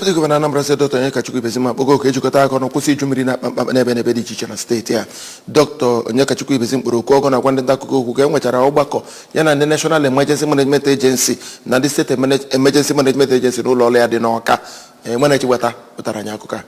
Deputy Governor Anambra Steeti, Dr. Onyekachukwu Ibezim, akpọgo ka ejikọta aka ọnụ kwụsị iju mmiri na-akpa mkpamkpa n'ebe dị iche iche na steeti a. Dr. Onyekachukwu Ibezim kpọrọ oku ọgụ na-agwa ndị nta akụkọ okwu ka e nwechara ọgbakọ ya na ndị National Emergency Management Agency na ndị State Emergency Management Agency n'ụlọ ọrụ ya dị n'Ọka. Enwerechi weta wetara anyị akụkọ a.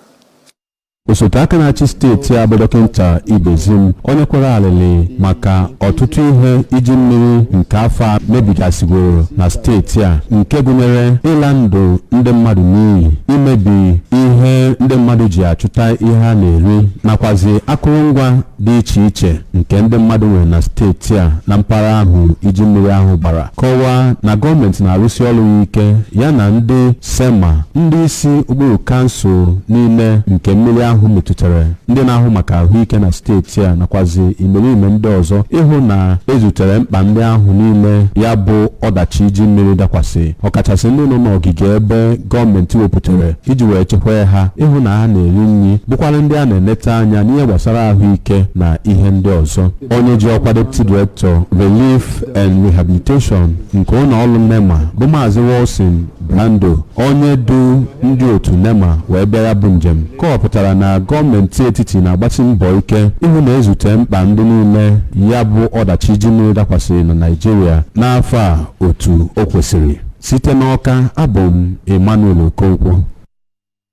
Osote aka na-achị steeti a bụ Dọkịta Ibezim, onye kwere alịlị maka ọtụtụ ihe iji mmiri nke afọ a mebigasịgoro na steeti a, nke gụnyere ịla ndụ ndị mmadụ n'iyi, imebi ihe ndị mmadụ ji achụta ihe a na-eri, nakwazi akụrụngwa dị iche iche nke ndị mmadụ nwere na steeti a na mpaghara ahụ iji mmiri ahụ gbara, kọwaa na gọọmenti na-arụsi ọrụ ya ike, ya na ndị SEMA, ndị isi okpuru kansụl niile nke mmiri ahụ metụtara, ndị na-ahụ maka ahụike na steeti a, nakwazi imerime ndị ọzọ, ịhụ na ezutere mkpa ndị ahụ niile ya bụ ọdachi iji mmiri dakwasị, ọkachasị ndị nọ n'ogige ebe gọọmenti wepụtara iji wee chekwaa ha, ịhụ na ha na-eri nri, bụkwara ndị a na-eleta anya n'ihe gbasara ahụike na ihe ndị ọzọ. Onye ji ọkwa Deputy Director, Relief and Rehabilitation nke ụlọ ọrụ NEMA, bụ Maazị Wilson Brando, onye du ndị otu NEMA wee bịa ya bụ njem, kọwapụtara na gọọmenti etiti na-agbasi mbọ ike ịhụ na ezute mkpa ndị niile ya bụ ọdachi iji mmiri dakwasịrị na Naịjirịa n'afọ a otu o kwesịrị. Site n'Ọka, abụ m Emmanuel Okonkwo.